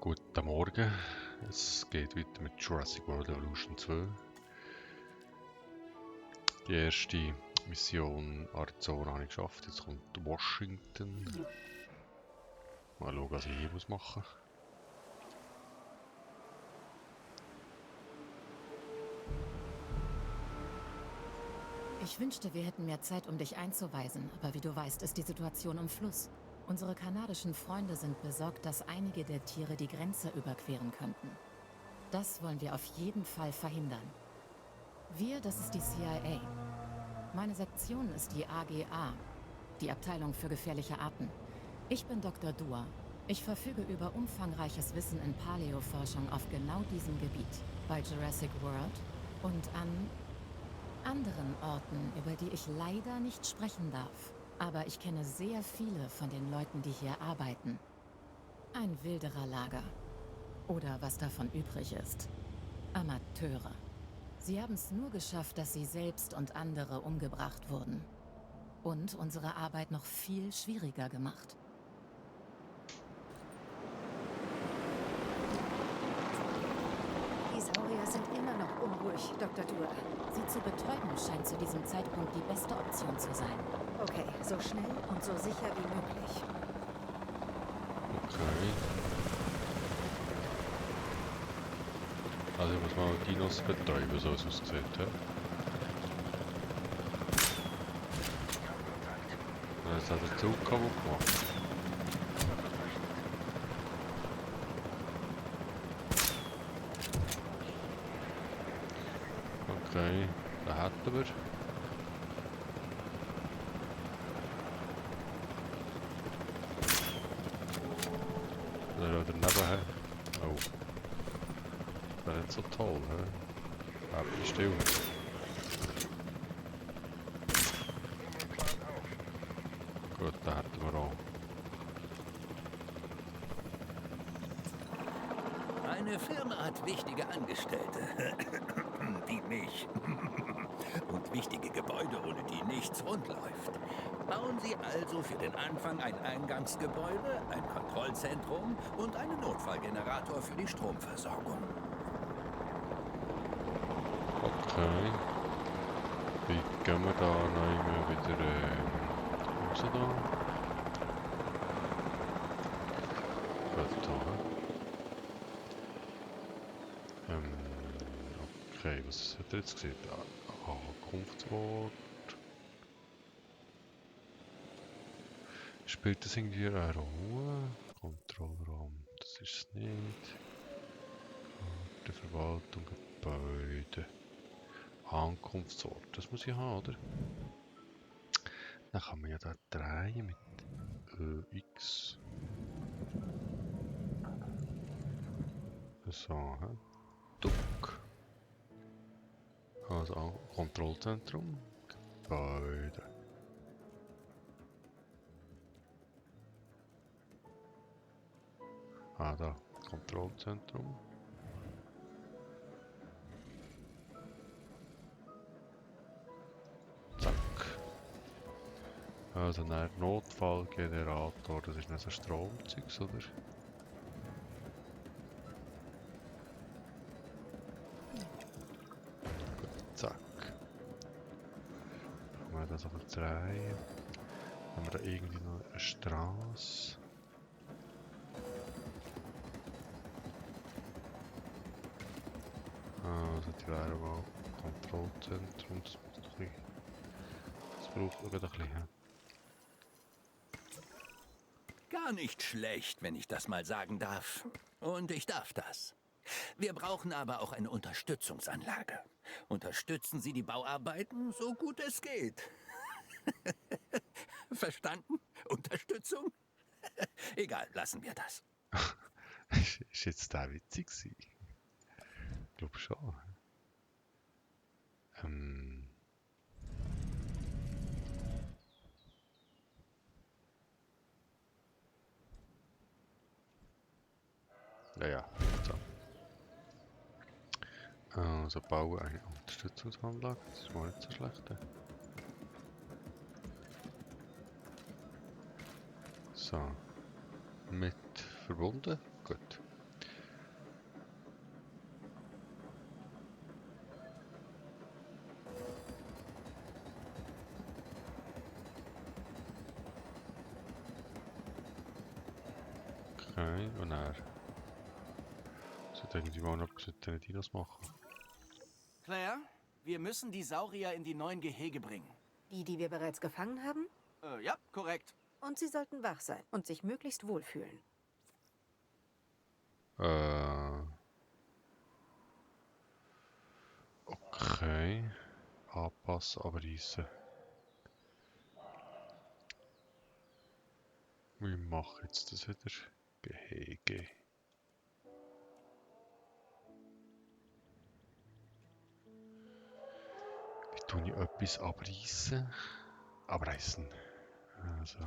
Guten Morgen, es geht weiter mit Jurassic World Evolution 2. Die erste Mission Arizona habe ich geschafft, jetzt kommt Washington. Mal schauen, was ich hier machen muss. Ich wünschte, wir hätten mehr Zeit, um dich einzuweisen, aber wie du weißt, ist die Situation im Fluss. Unsere kanadischen Freunde sind besorgt, dass einige der Tiere die Grenze überqueren könnten. Das wollen wir auf jeden Fall verhindern. Wir, das ist die CIA. Meine Sektion ist die AGA, die Abteilung für gefährliche Arten. Ich bin Dr. Dua. Ich verfüge über umfangreiches Wissen in Paläoforschung auf genau diesem Gebiet, bei Jurassic World und an anderen Orten, über die ich leider nicht sprechen darf. Aber ich kenne sehr viele von den Leuten, die hier arbeiten. Ein Wildererlager. Oder was davon übrig ist. Amateure. Sie haben es nur geschafft, dass sie selbst und andere umgebracht wurden. Und unsere Arbeit noch viel schwieriger gemacht. Die Saurier sind immer noch unruhig, Dr. Dua. Sie zu betäuben scheint zu diesem Zeitpunkt die beste Option zu sein. Okay, so schnell und so sicher wie möglich. Okay. Also ich muss mal Dinos betäuben, so es aussieht. Jetzt hat der Zug kaputt gemacht. Okay, da hätten wir. Oder daneben, hä? Oh. Das wäre nicht so toll, hä? Bleib still. Gut, da hätten wir auch. Eine Firma hat wichtige Angestellte, wie mich. Und wichtige Gebäude, ohne die nichts rund läuft. Bauen Sie also für den Anfang ein Eingangsgebäude, ein Kontrollzentrum und einen Notfallgenerator für die Stromversorgung. Okay. Wie gehen wir da noch wieder raus da? Gut, da. Okay, was hat er jetzt gesehen? Ankunftswort. Spielt das irgendwie eine Rolle? Kontrollraum, das ist es nicht. Karte, Verwaltung, Gebäude. Ankunftsort, das muss ich haben, oder? Dann kann man ja da drehen mit X. So, hä? Duck. Also Kontrollzentrum, Gebäude. Ah, da, Kontrollzentrum. Zack. Also ein Notfallgenerator, das ist nicht so Stromzeugs, oder? Zack. Haben wir das auf der Reihe. Haben wir da irgendwie noch eine Straße? Also die wäre mal Kontrollzentrum. Das braucht man gerade ein bisschen. Gar nicht schlecht, wenn ich das mal sagen darf. Und ich darf das. Wir brauchen aber auch eine Unterstützungsanlage. Unterstützen Sie die Bauarbeiten, so gut es geht. Verstanden? Unterstützung? Egal, lassen wir das. Ist jetzt da witzig gewesen? Ich glaube schon. Ja, so. Also bauen eine Unterstützungsanlage, das ist mal nicht so schlecht. So. Mit verbunden? Gut. Okay, und er sollte irgendwie mal noch etwas mit den Dinos machen. Claire, wir müssen die Saurier in die neuen Gehege bringen. Die wir bereits gefangen haben? Ja, korrekt. Und sie sollten wach sein und sich möglichst wohlfühlen. Okay. Anpassen, abreißen. Wie mache ich jetzt das wieder? Gehege. Wie tue ich etwas abreißen? Abreißen. Also.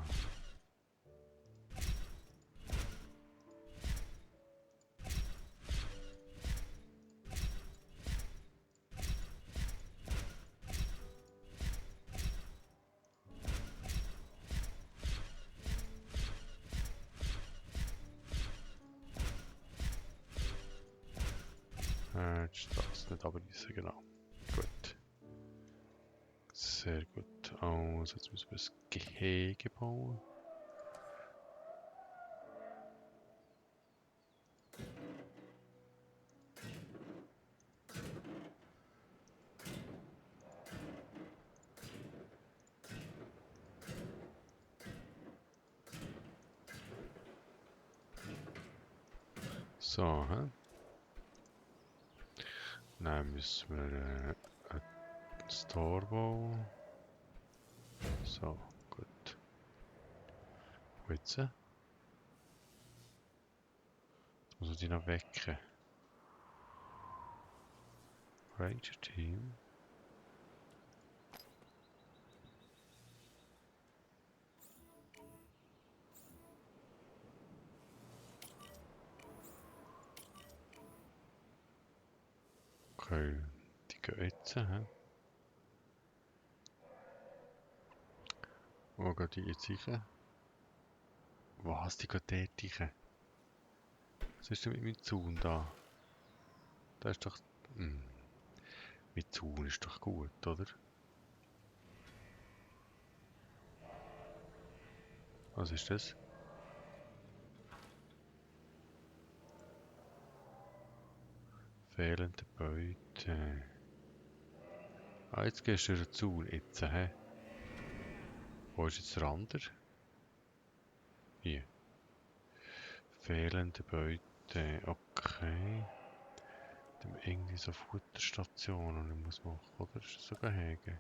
Jetzt das nicht abreißen, genau. Gut. Sehr gut. Also, jetzt müssen wir das Gehege bauen. So, hä? Dann müssen wir einen Store bauen. So, gut. Wo jetzt? Jetzt muss ich die noch wecken. Ranger Team. Okay, die gehen jetzt, hä? Wo geht die jetzt rein? Was, die geht dort rein? Was ist denn mit meinem Zaun da? Da ist doch... Mit Zaun ist doch gut, oder? Was ist das? Fehlende Beute. Ah, jetzt gehst du durch den Zaun, jetzt, hä? Wo ist jetzt der andere? Hier. Fehlende Beute, okay. Dann irgendwie so Futterstationen, die ich muss machen, oder? Ist das so Gehege?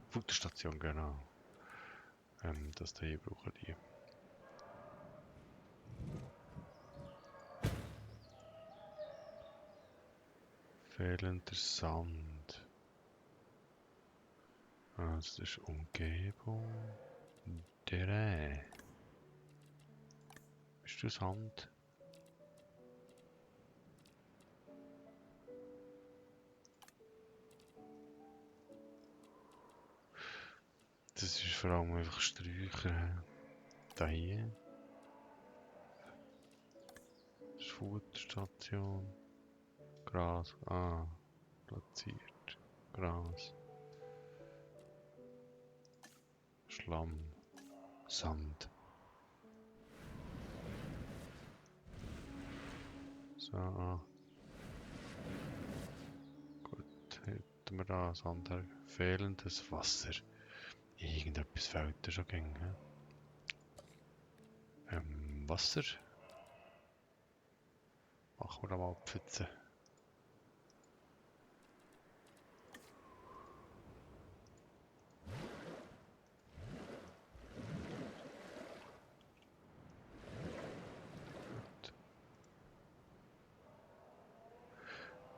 Futterstation, genau. Das hier brauchen die. Fehlender Sand. Also das ist Umgebung. Der. Bist du Sand? Das ist vor allem einfach Sträucher. Da hier. Das ist Futterstation. Gras. Ah, platziert. Gras. Schlamm. Sand. So. Gut, hätten wir da Sand her. Fehlendes Wasser. Irgendetwas fehlt da schon gegen. Wasser. Machen wir da mal Pfütze.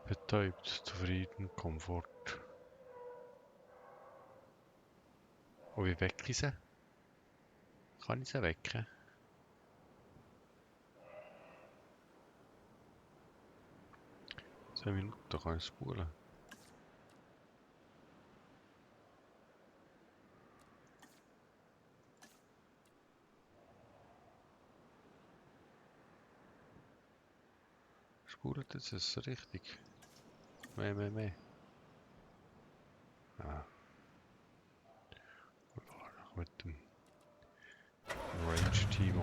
Betäubt, zufrieden, Komfort. Und wie wecke ich sie? Kann ich sie wecken? Zwei Minuten kann ich spulen. Spult jetzt ist es richtig. Mehr. Ah. Mit dem Range Team.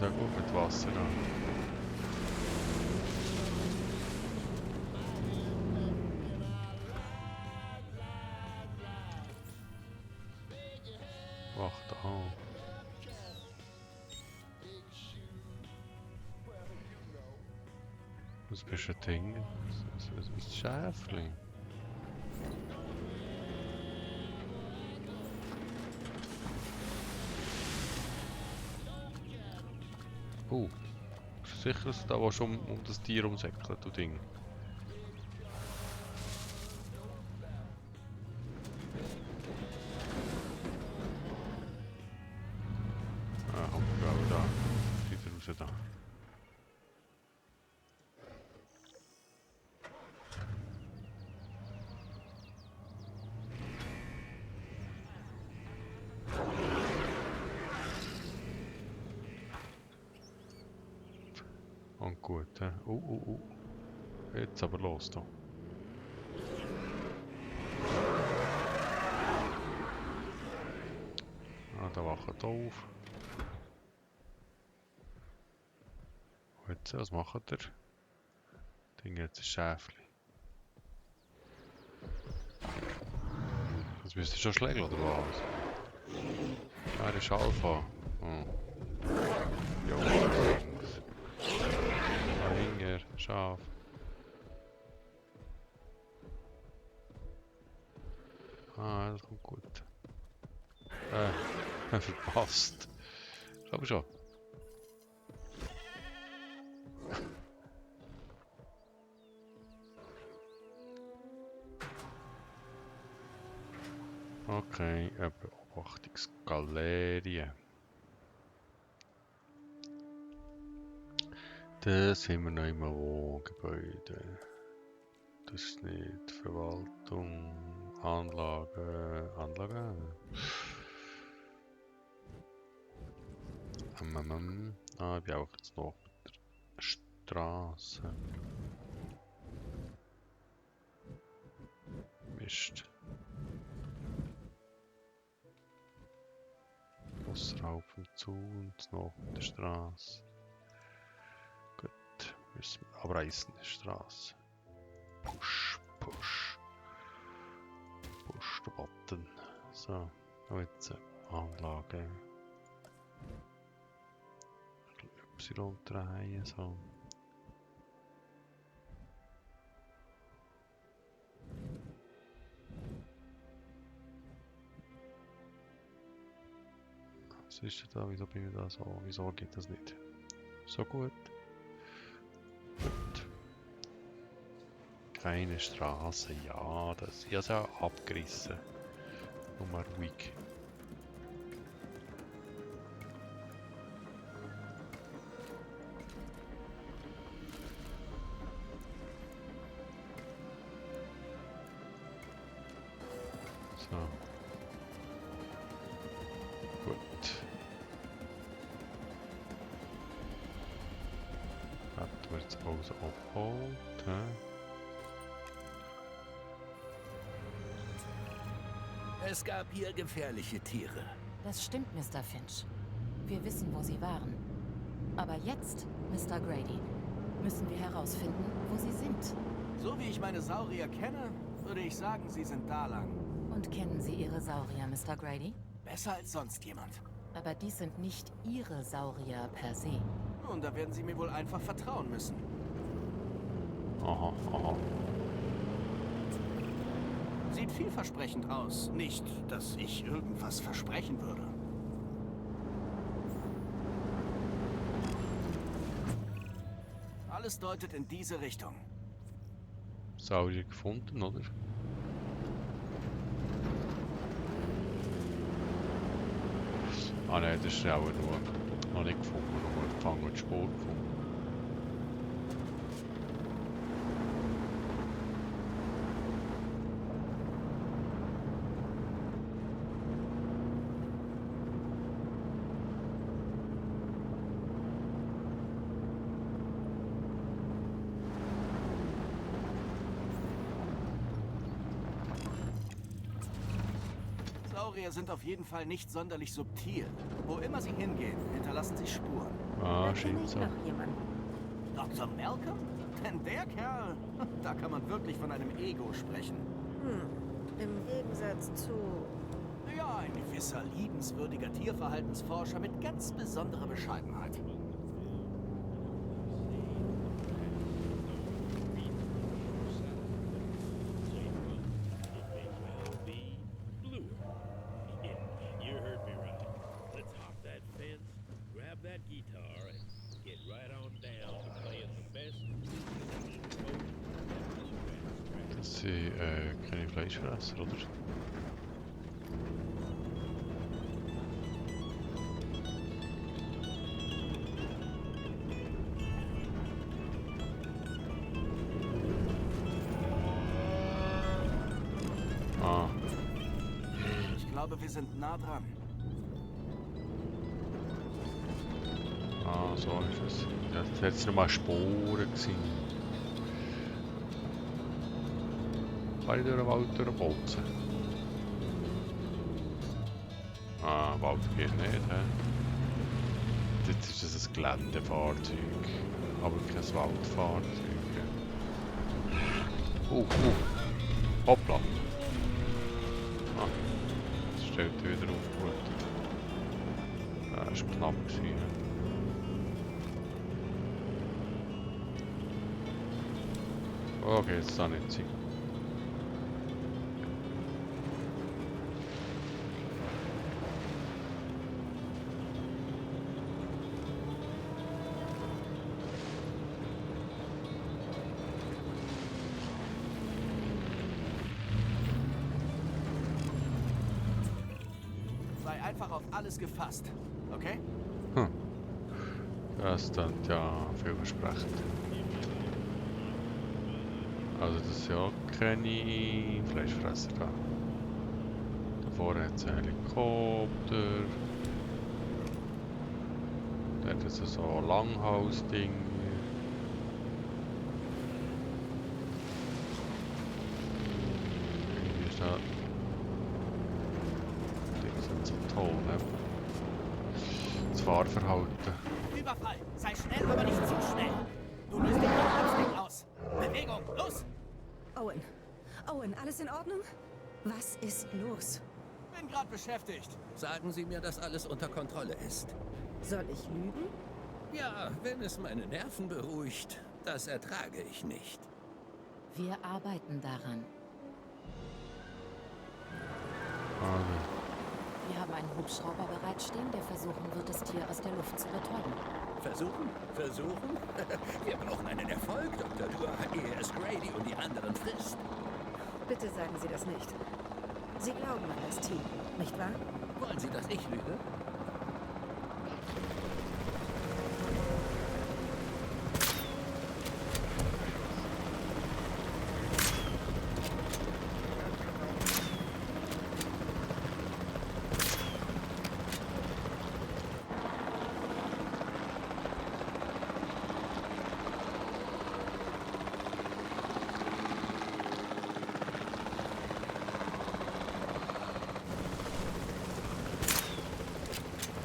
da gut mit Wasser an. Wacht an. Was bist du Ding? Was Schäfli? Oh, bist du sicher, dass du da schon um das Tier umsäckeln, du Ding? Ah, komm, wir auch da. Wieder raus da. Und gut, hä? Jetzt aber los da. Ah, da wacht auf. Und jetzt, was macht er? Ding jetzt ein Schäfli. Das müsste schon schlägeln, oder was? Er ist Alpha. Oh. Jo, links. Hinger, Schaf. Ah, das kommt gut. Verpasst. Glaube schon. Okay, eine Beobachtungsgalerie. Da sind wir noch im Wohngebäude. Das ist nicht Verwaltung, Anlage. Ah, ich bin auch jetzt noch mit der Straße. Mist. Wasser auf und zu und noch mit der Straße. Gut, müssen wir abreißen, die Straße. Push. Push the button. So, jetzt Anlage. Y drehen, so. Was ist denn da? Wieso bin ich da so? Wieso geht das nicht? So gut. Gut. Keine Straße, ja, das ist ja abgerissen. Nur mal ruhig. So. Gut. Warten wir jetzt Pause abholt. Es gab hier gefährliche Tiere. Das stimmt, Mr. Finch. Wir wissen, wo sie waren. Aber jetzt, Mr. Grady, müssen wir herausfinden, wo sie sind. So wie ich meine Saurier kenne, würde ich sagen, sie sind da lang. Und kennen Sie Ihre Saurier, Mr. Grady? Besser als sonst jemand. Aber dies sind nicht Ihre Saurier per se. Und da werden Sie mir wohl einfach vertrauen müssen. Aha. Sieht vielversprechend aus. Nicht, dass ich irgendwas versprechen würde. Alles deutet in diese Richtung. Saurier gefunden, oder? Ah nein, das ist auch nur noch nicht gefunden, nur gefangen und Spur gefunden. Saurier sind auf jeden Fall nicht sonderlich subtil. Wo immer sie hingehen, hinterlassen sie Spuren. Ah, Da kenne scheint ich so. noch jemanden. Dr. Malcolm? Denn der Kerl, da kann man wirklich von einem Ego sprechen. Im Gegensatz zu... Ja, ein gewisser liebenswürdiger Tierverhaltensforscher mit ganz besonderer Bescheidenheit. You heard me right. Let's hop that fence, grab that guitar, and get right on down to playing the best Das sind keine Fleischfresser, oder? Ah, Ich glaube, wir sind nah dran. ah, so ist es. Ja, das hätte noch mal Sporen gewesen. Kann ich durch den Wald durchbolzen? Ah, Wald geht nicht, hä? Jetzt ist es ein Geländefahrzeug, aber kein Waldfahrzeug. Hoppla! Ah, das stellt wieder auf, gut. Das war knapp gewesen, hä? Okay, jetzt da nicht sein. Sei einfach auf alles gefasst, okay? Das ist dann ja vielversprechend. Also das ist ja keine Fleischfresser da. Da vorne hat es einen Helikopter. Dort ist so ein Langhaus-Ding. Irgendwie ist da... Die sind so toll, ne? Das Fahrverhalten. Überfall! Sei schnell, aber nicht zu schnell! Du löst den Abstieg aus! Bewegung, los! Owen. Owen, alles in Ordnung? Was ist los? Bin gerade beschäftigt. Sagen Sie mir, dass alles unter Kontrolle ist. Soll ich lügen? Ja, wenn es meine Nerven beruhigt, das ertrage ich nicht. Wir arbeiten daran. Also, Wir haben einen Hubschrauber bereitstehen, der versuchen wird, das Tier aus der Luft zu betäuben. Versuchen? Versuchen? Wir brauchen einen Erfolg, Dr. Dua, ehe es Grady und die anderen frisst. Bitte sagen Sie das nicht. Sie glauben an das Team, nicht wahr? Wollen Sie, dass ich lüge?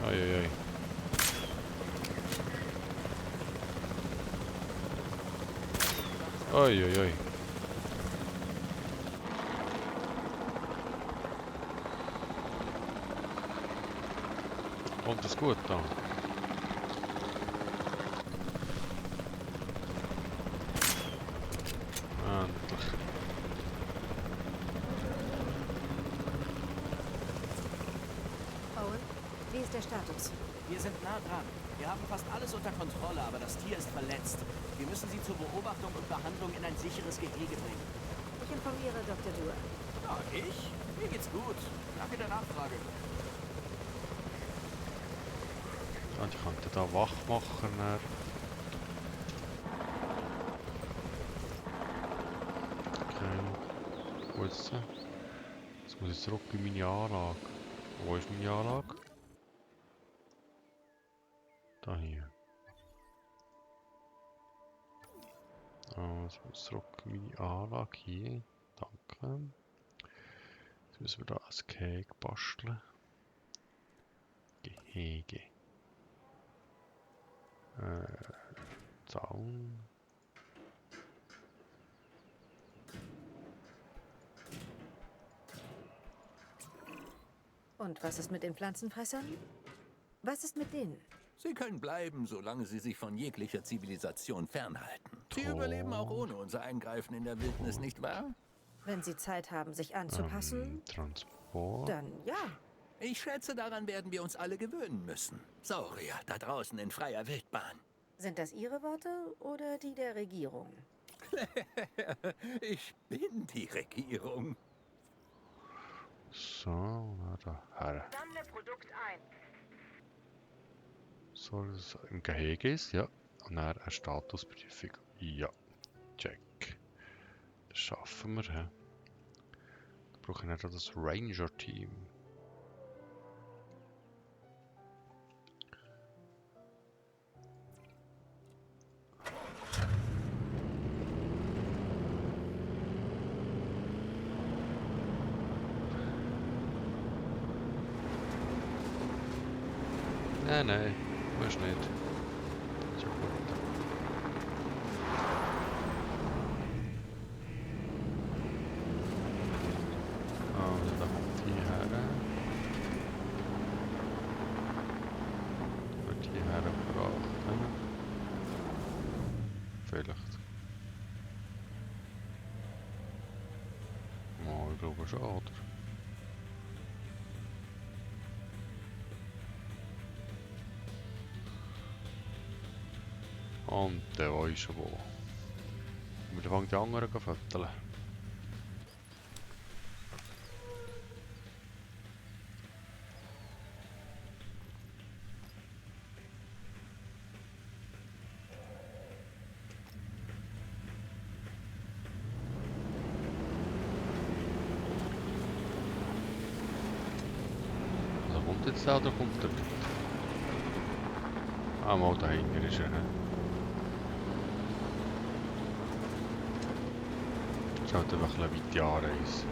Eieiei. Eieiei. Kommt es gut da? Endlich. Owen, wie ist der Status? Wir sind nah dran. Wir haben fast alles unter Kontrolle, aber das Tier ist verletzt. Wir müssen sie zur Beobachtung und Behandlung in ein sicheres Gehege bringen. Ich informiere Dr. Dua. Ja, ich? Mir geht's gut. Danke der Nachfrage. Ah, die könnten da Wachmacher nehmen. Okay. Wo ist sie? Jetzt muss ich zurück in meine Anlage. Wo ist meine Anlage? Da hier. Jetzt muss ich zurück in meine Anlage hier. Danke. Jetzt müssen wir da ein Gehege basteln. Gehege. Zaun. Und was ist mit den Pflanzenfressern? Was ist mit denen? Sie können bleiben, solange sie sich von jeglicher Zivilisation fernhalten. Sie Toll. überleben auch ohne unser Eingreifen in der Wildnis, nicht wahr? Wenn sie Zeit haben, sich anzupassen, Transport. dann ja. Ich schätze, daran werden wir uns alle gewöhnen müssen. Saurier, da draußen in freier Wildbahn. Sind das Ihre Worte oder die der Regierung? Ich bin die Regierung. So, na da her. Sammle Produkt ein. So, dass es im Gehege ist, ja. Und dann eine Statusprüfung. Ja, check. Das schaffen wir, hä? Da brauche ich nicht das Ranger-Team. Nein, musst nicht. Ist ja gut. Also, da kommt die her. Wird die hergebracht. Vielleicht. Oh, ich glaube schon, oder? Und der weiß schon wo. Wir fangen die anderen an föteln. Also kommt jetzt der oder kommt der nicht? Ah, mal dahinter ist er. Es ist halt einfach ein bisschen weit die Anreise.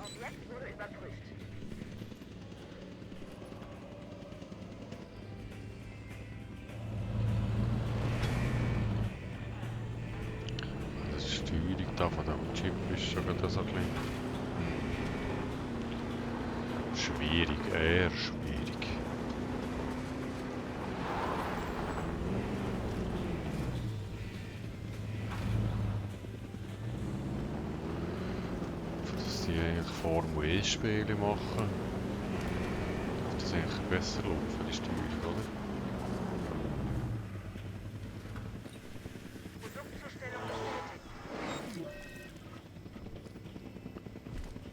Objekt wurde überprüft. Das ist die Steuerung da von dem Chip ist schon wieder so ein bisschen schwierig, eher schwierig. Dass die eigentlich Formel E-Spiele machen, dass das eigentlich besser laufen, die Steuerung, oder? Produktzustellung bestätigt.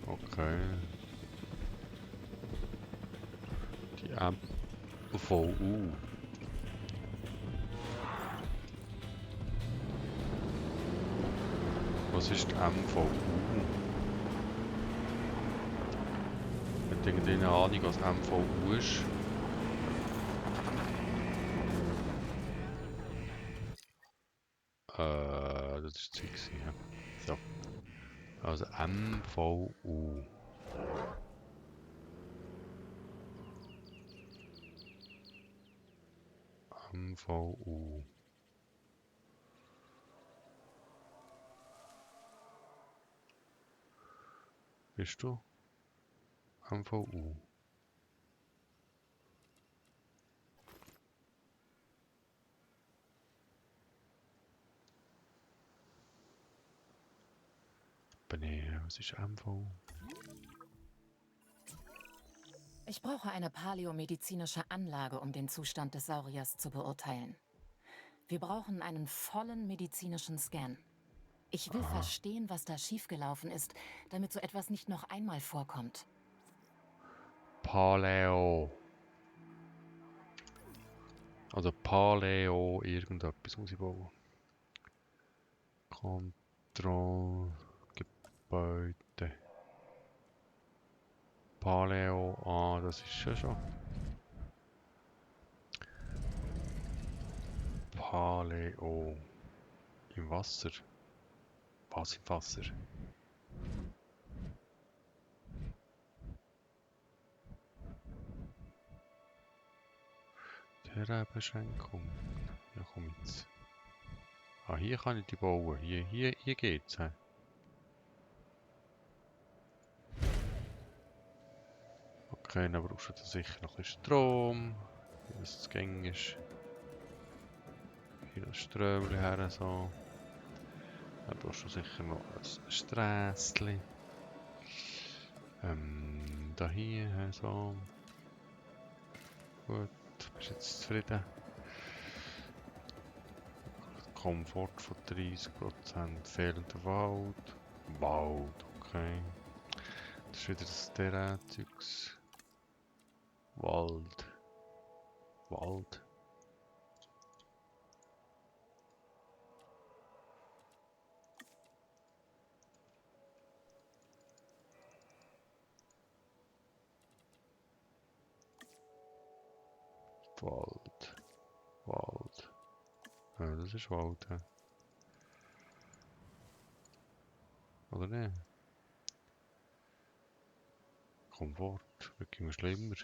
Okay. Die MVU. Was ist die MVU? Hat irgendeine Ahnung, was MVU ist? Das ist Zeug gewesen, ja. So. Also MVU. MVU. Bist du? MVU. Nee, was ist MVU? Ich brauche eine paläomedizinische Anlage, um den Zustand des Sauriers zu beurteilen. Wir brauchen einen vollen medizinischen Scan. Ich will verstehen, was da schiefgelaufen ist, damit so etwas nicht noch einmal vorkommt. Paleo. Also Paleo irgendetwas muss ich bauen. Kontrollgebäude. Paleo, das ist ja schon. Paleo. Im Wasser. Was im Wasser? Terrainbeschränkung. Ja, komm jetzt. Ah, hier kann ich die bauen. Hier geht's. He? Okay, dann brauchst du sicher noch ein bisschen Strom. Wie das gängig ist. Hier noch Strömchen her, so. Dann brauchst du sicher noch ein Strässchen. Da hier, so. Gut, bist jetzt zufrieden? Komfort von 30%, fehlender Wald. Wald, okay. Das ist wieder das Terrain-Zeugs. Wald. Wald. Wald. Wald. Ja, das ist Wald, ja. Oder nicht? Komfort. Wirklich immer schlimmer.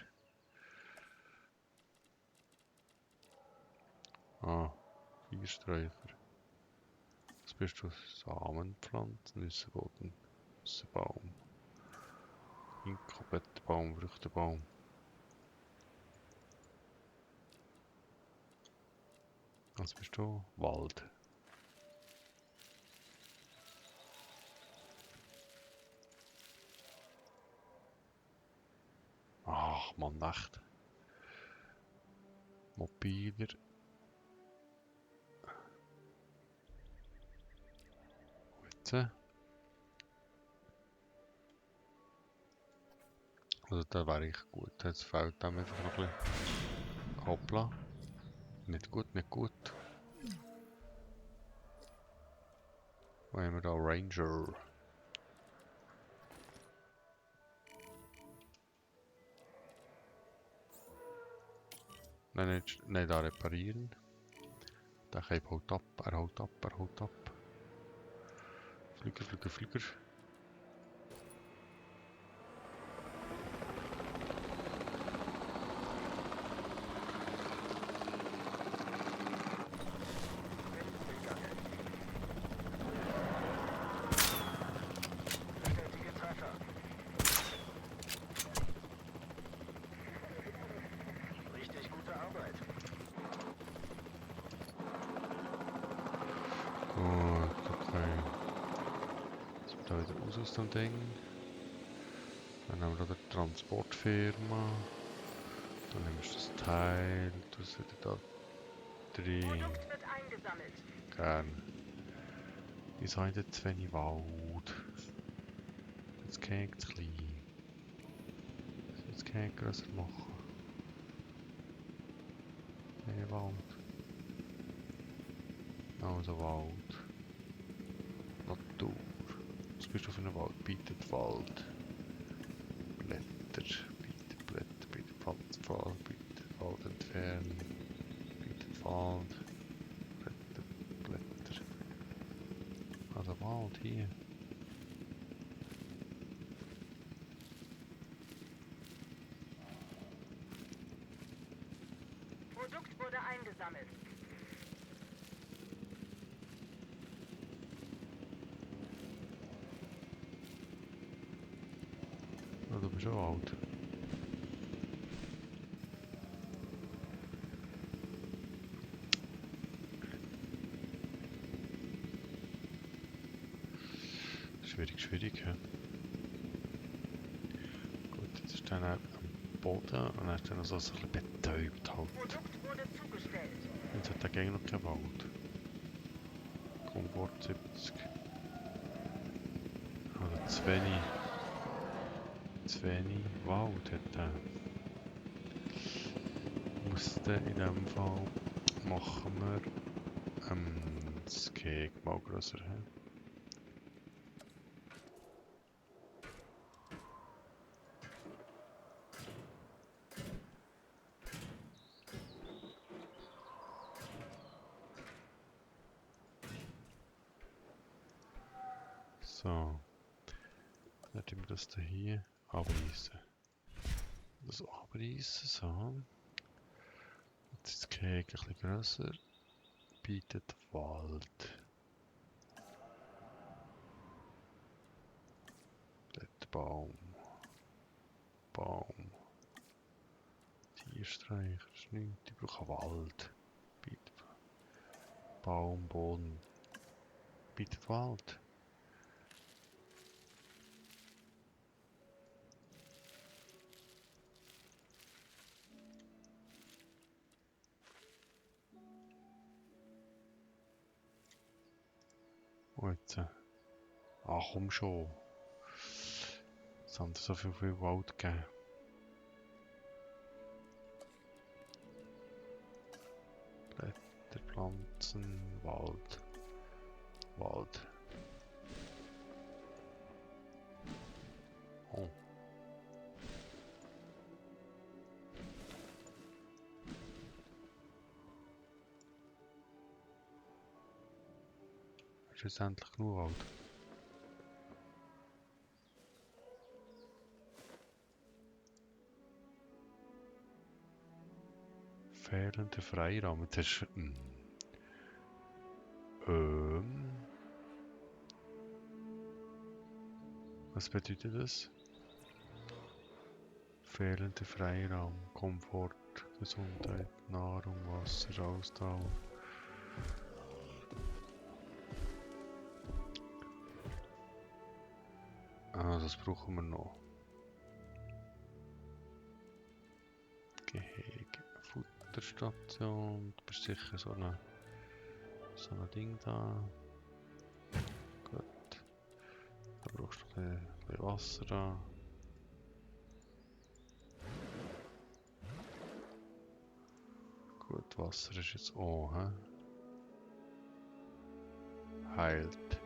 Ah, Viersträucher. Was bist du? Samenpflanzen, Nüssenboden, Nüssenbaum. Inkobettenbaum, Früchtebaum. Was bist du? Wald. Ach man, echt. Mobiler. Gut. Also da wäre ich gut. Jetzt fehlt dem einfach noch ein bisschen. Hoppla. Nicht gut, nicht gut. Wo haben wir da? Ranger. Nein, nicht da reparieren. Der Cape haut ab, er haut ab, er haut ab. Flüger, Flüger, Flüger. Gut, okay. Jetzt da wieder raus aus dem Ding. Dann haben wir da die Transportfirma. Dann nimmst du das Teil, das wieder da drin. Gern. Wieso habe ich dort zu wenig Wald? Jetzt kann ich zu klein. Jetzt kann ich grösser machen. Mehr Wald. Also Wald. Natur. Was bist du für einen Wald? Bietet Wald. Blätter. Bietet Blätter. Bietet Pflanzenpfahl. Bietet Wald entfernen. Bietet Wald. Blätter. Blätter. Also Wald hier. Produkt wurde eingesammelt. Oh, du bist schon alt. Schwierig, schwierig. He? Gut, jetzt ist dann am Boden und dann ist dann so ein bisschen betäubt halt. Produkt wurde zugestellt. Jetzt hat der Gang noch keinen Wald. Komfort 70. Also zu wenig. Zu wenig Wald hat er. Musste in dem Fall machen wir das Gehege mal grösser. He? So. Dann tun wir das hier abreißen. Das abreißen, so. Jetzt ist das Gehege ein bisschen grösser. Bietet Wald. Dort Baum. Baum. Tierstreicher, ist nichts. Ich brauche Wald. Bietet Baum, Boden. Bietet Wald. Und jetzt. Ach komm schon. Es haben so viel Wald gegeben. Blätter, Pflanzen, Wald. Wald. Oh. Ist jetzt endlich genug Wald? Fehlender Freiraum. Jetzt hast du... Was bedeutet das? Fehlender Freiraum, Komfort, Gesundheit, Nahrung, Wasser, Ausdauer. Ah, das brauchen wir noch. Gehege, Futterstation. Du bist sicher so ein Ding da. Gut. Da brauchst du ein bisschen Wasser da. Gut, Wasser ist jetzt auch, hä? Heilt.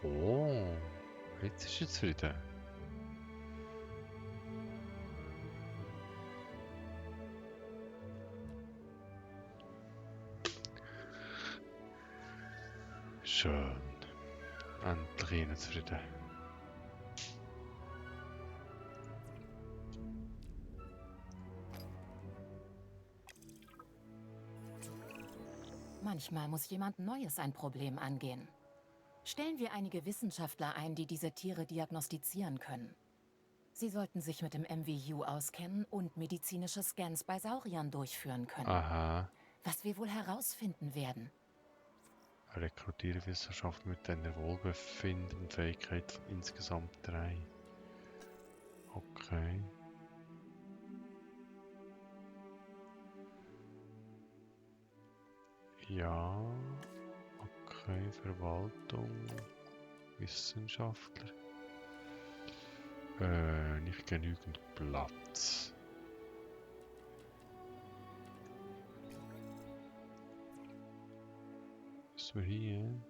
Oh, jetzt ist es zufrieden. Schön. Endlich ihnen zufrieden. Manchmal muss jemand Neues ein Problem angehen. Stellen wir einige Wissenschaftler ein, die diese Tiere diagnostizieren können. Sie sollten sich mit dem MVU auskennen und medizinische Scans bei Sauriern durchführen können. Aha. Was wir wohl herausfinden werden. Rekrutiere Wissenschaftler mit einer Wohlbefinden-Fähigkeit von insgesamt 3. Okay. Ja. Okay, Verwaltung. Wissenschaftler. Nicht genügend Platz. Was wir hier?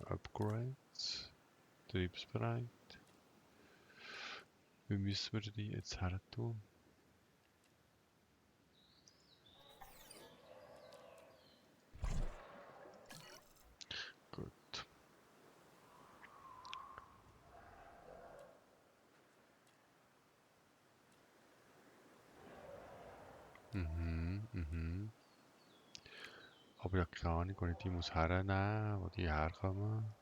Upgrades. Betriebsbereit. Wie müssen wir die jetzt her tun? Gut. Aber ja, keine Ahnung, wo ich die muss hernehmen, wo die herkommen.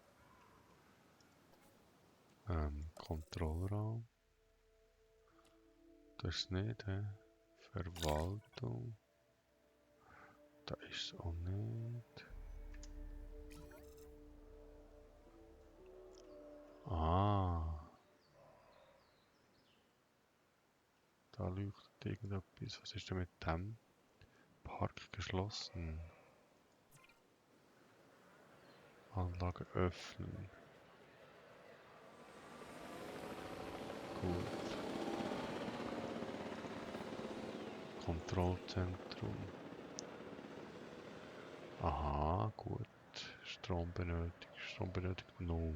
Kontrollraum. Das ist nicht, hä? Verwaltung. Da ist es auch nicht. Ah. Da leuchtet irgendetwas. Was ist denn mit dem? Park geschlossen. Anlage öffnen. Gut. Kontrollzentrum. Aha, gut. Strom benötigt. Strom benötigt 0.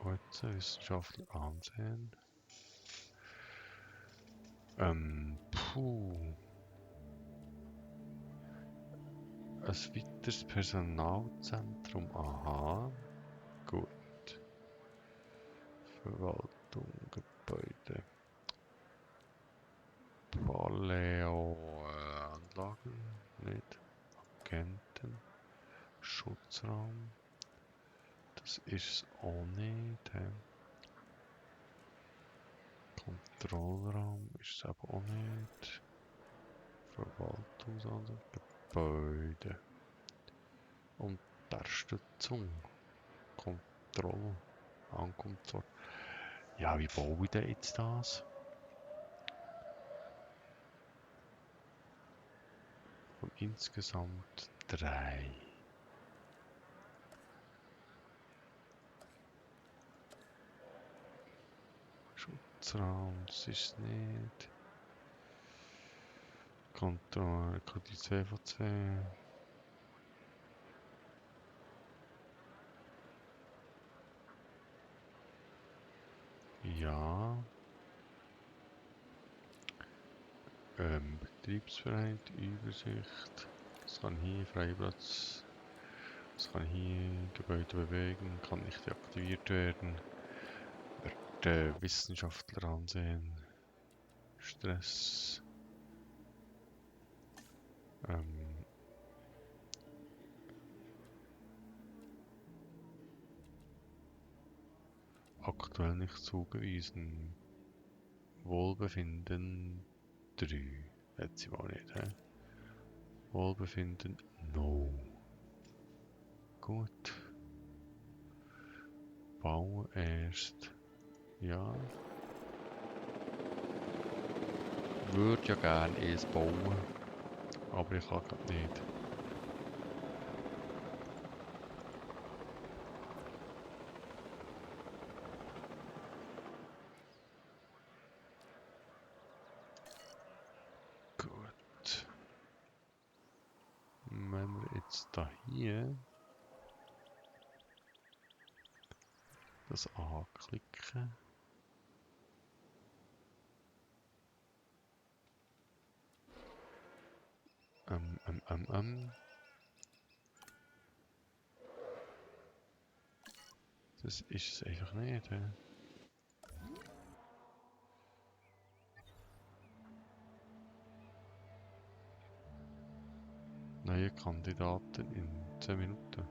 Heute Wissenschaftler ansehen. Puh. Ein weiteres Personalzentrum. Aha. Gut. Verwaltung, Gebäude. Paleo-Anlagen. Nicht. Agenten. Schutzraum. Das ist auch nicht. Kontrollraum ist es aber auch nicht. Verwaltungsanlage. Gebäude. Unterstützung. Kontrolle. Ankunftsort. Ja, wie baue ich denn jetzt das? Und insgesamt 3. Schutzraum, das ist es nicht. Kontrolle, die CVC. Ja. Betriebsbereit, Übersicht. Es kann hier Freiplatz. Es kann hier Gebäude bewegen, kann nicht deaktiviert werden. Wird Wissenschaftler ansehen. Stress. Aktuell nicht zugewiesen. Wohlbefinden 3. Jetzt sie mal nicht, hä? Wohlbefinden no. Gut. Bauen erst. Ja. Würde ja gerne es bauen. Aber ich kann grad nicht. Gut. Wenn wir jetzt da hier das anklicken. Das ist es einfach nicht, hä? Neue Kandidaten in 10 Minuten.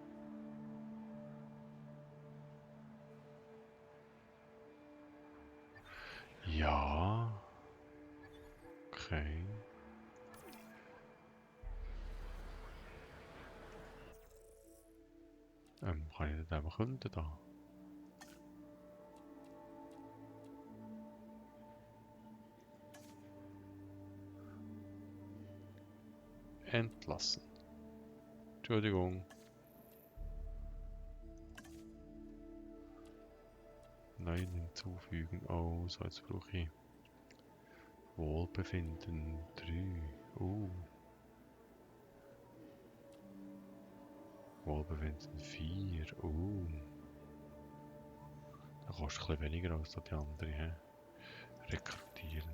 Ja. Okay. Kann ich das einfach unten da? Entlassen. Entschuldigung. Neuen hinzufügen. Oh, so jetzt brauche ich Wohlbefinden 3. Wohlbefinden 4. Da kostet ein bisschen weniger als die andere. He? Rekrutieren.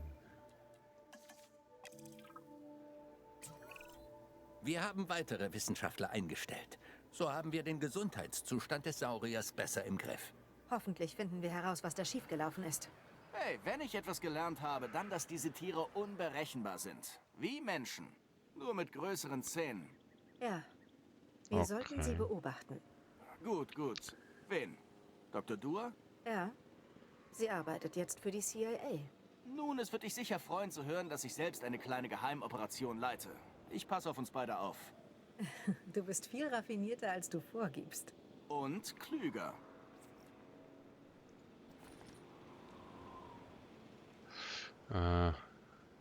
Wir haben weitere Wissenschaftler eingestellt. So haben wir den Gesundheitszustand des Sauriers besser im Griff. Hoffentlich finden wir heraus, was da schiefgelaufen ist. Hey, wenn ich etwas gelernt habe, dann, dass diese Tiere unberechenbar sind. Wie Menschen. Nur mit größeren Zähnen. Ja. Wir sollten sie beobachten. Gut, gut. Wen? Dr. Dua? Ja. Sie arbeitet jetzt für die CIA. Nun, es wird dich sicher freuen zu hören, dass ich selbst eine kleine Geheimoperation leite. Ich passe auf uns beide auf. Du bist viel raffinierter, als du vorgibst. Und klüger.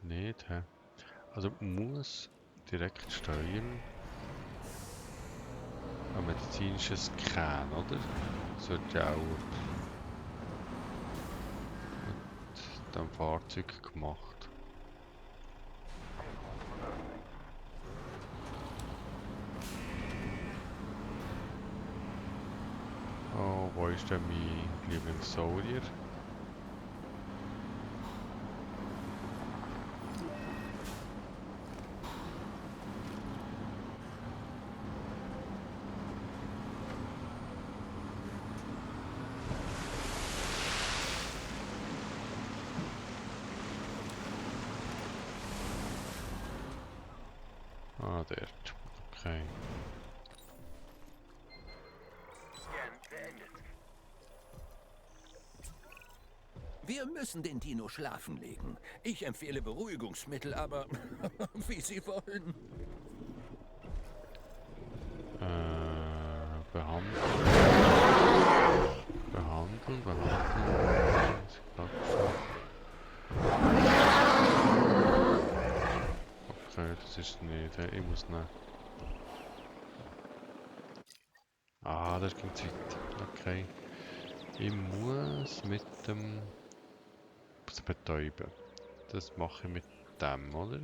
Nicht, hä? Also muss direkt steuern. Ein medizinisches Scan, oder? Das wird ja auch mit dem Fahrzeug gemacht. Oh, Wo ist denn mein Lieblingssaurier? Ah, dort. Okay. Wir müssen den Dino schlafen legen. Ich empfehle Beruhigungsmittel, aber wie Sie wollen. Behandeln. Behandeln. Okay, das ist nicht. Ich muss nicht. Ah, das ging Zeit. Okay. Ich muss mit dem betäuben. Das mache ich mit dem, oder?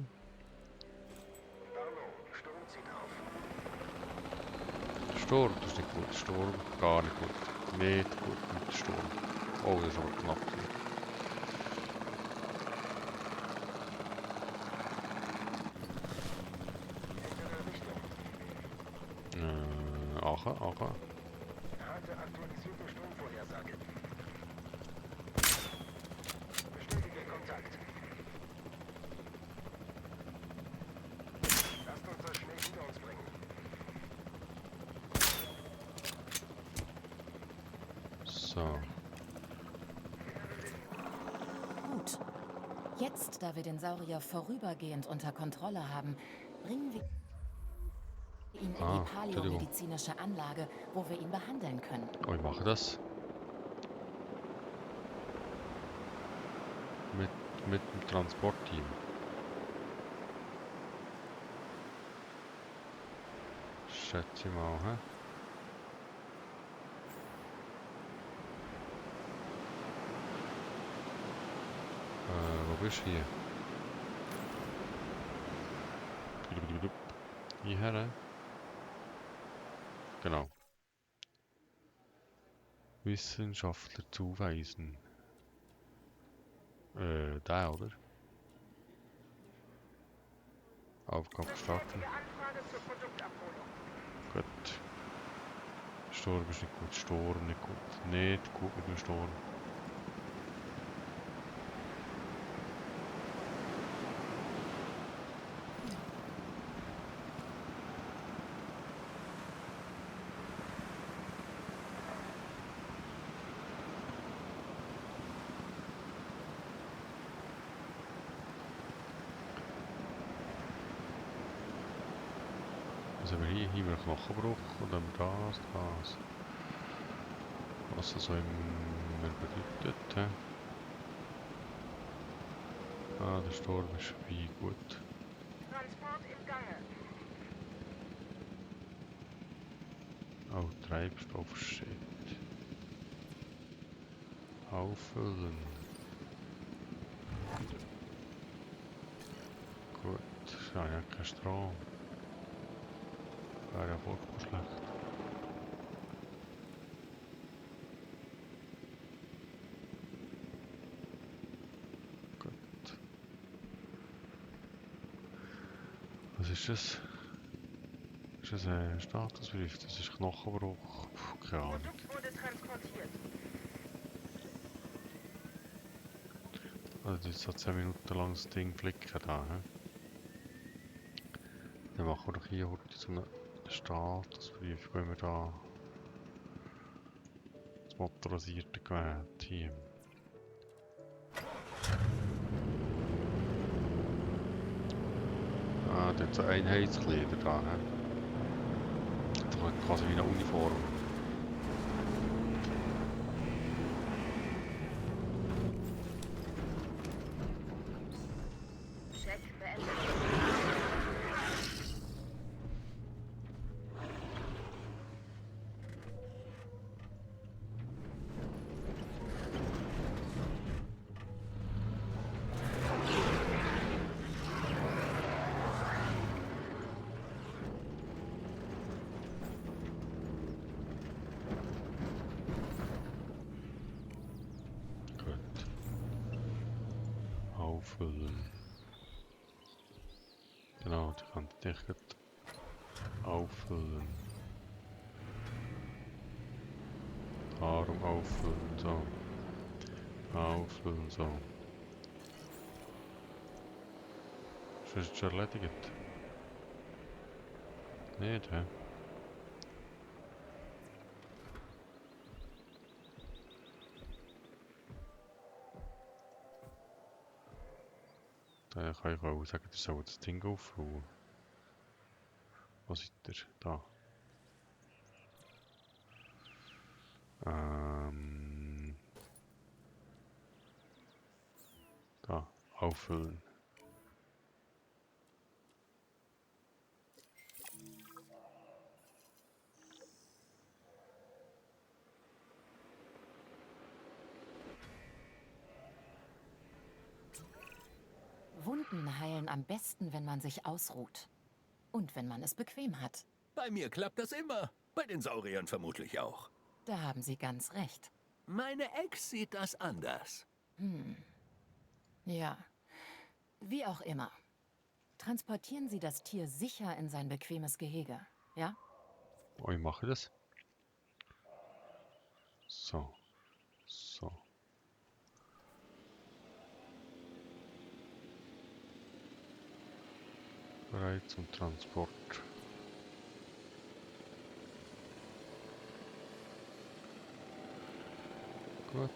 Sturm, das ist nicht gut. Sturm, gar nicht gut. Nicht gut mit Sturm. Oh, das ist aber knapp. Aha. Harte aktualisierte Sturmvorhersage. Bestätige Kontakt. Lasst uns das schnell hinter uns bringen. So. Gut. Jetzt, da wir den Saurier vorübergehend unter Kontrolle haben, bringen wir ihn in die Entschuldigung. paläomedizinische Anlage, wo wir ihn behandeln können. Oh, ich mache das. Mit dem Transportteam. Schätze ich mal, hä? Wo bist du hier? Hierher? Genau. Wissenschaftler zuweisen. Da, oder? Aufgabe starten. Anfrage zur Produktabholung. Gut. Sturm ist nicht gut. Sturm nicht gut. Nicht gut mit dem Sturm. Was haben wir hier? Hier haben wir einen Knochenbruch und dann das. Was das so immer bedeutet. He? Ah, der Sturm ist vorbei, gut. Transport im Gange. Oh, Treibstoff, shit. Auffüllen. Gut, ist ja kein Strom. Wäre ja furchtbar schlecht. Gut. Was ist das? Ist das ein Statusbrief? Das ist Knochenbruch. Puh, keine Ahnung. Produkt wurde transportiert. Also jetzt so 10 Minuten lang das Ding flicken da. He? Dann machen wir doch hier heute so einen Statusbrief. Gehen wir da das motorisierte Gerät hier. Ah, dort so Einheitskleider da. He? Das ist quasi wie eine Uniform. Check beendet. auffüllen. Genau, die kann ich gleich auffüllen. Nahrung auffüllen, so. Auffüllen, so. Ist das schon erledigt? Nicht, hä? Da kann ich auch sagen, ihr sollt das Ding auffüllen. Wo seid ihr? Da. Da. Auffüllen. Wunden heilen am besten, wenn man sich ausruht. Und wenn man es bequem hat. Bei mir klappt das immer. Bei den Sauriern vermutlich auch. Da haben Sie ganz recht. Meine Ex sieht das anders. Ja. Wie auch immer. Transportieren Sie das Tier sicher in sein bequemes Gehege, ja? Oh, ich mache das. So. So. Bereit zum Transport. Gut.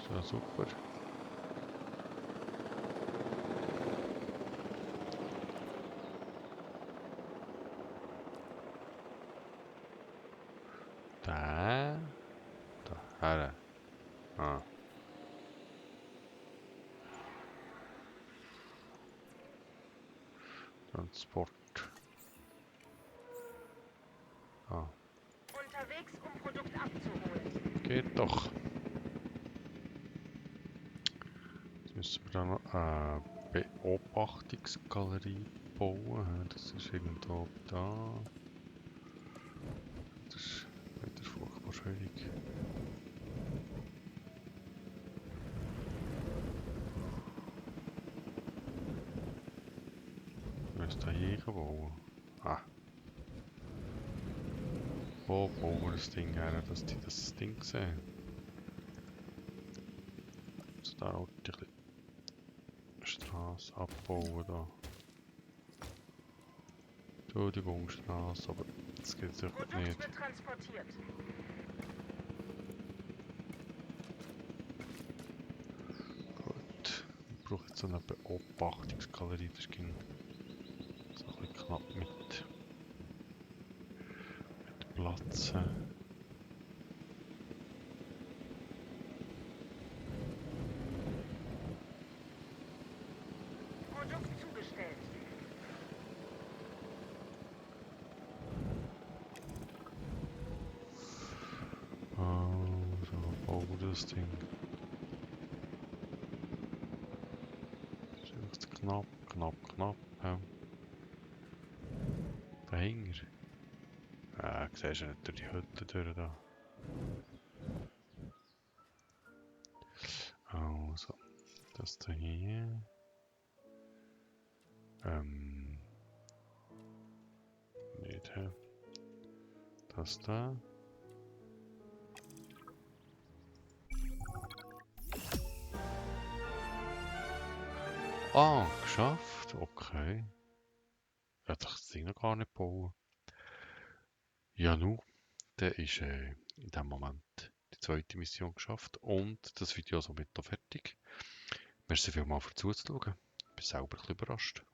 So, super. Da. Da. Ah. Transport. Ah. Unterwegs, um Produkt abzuholen. Geht doch. Jetzt müssen wir dann noch eine Beobachtungsgalerie bauen. Das ist irgendwo da. Das ist wieder furchtbar schwierig. Wir müssen da hier bauen. Ah. Wo bauen wir das Ding her, dass die das Ding sehen? Also da auch die Straße abbauen da. Entschuldigung, Straße, aber das geht sicher Produkt nicht. wird transportiert. Gut. Ich brauche jetzt so eine Beobachtungsgalerie, das ging so ein bisschen knapp mit Platzen. Produkt zugestellt. So, bauen wir das Ding. Das ist einfach zu knapp, knapp. Ja. Dahinter. Siehst du nicht durch die Hütte durch da. Also, das da hier. Nicht, hä? Das da. Ah, geschafft. Okay. Ich hätte das Ding noch gar nicht bauen. Ja, nu. Dann ist in dem Moment die zweite Mission geschafft und das Video somit noch fertig. Merci vielmals für Zuschauen. Ich bin selber ein bisschen überrascht.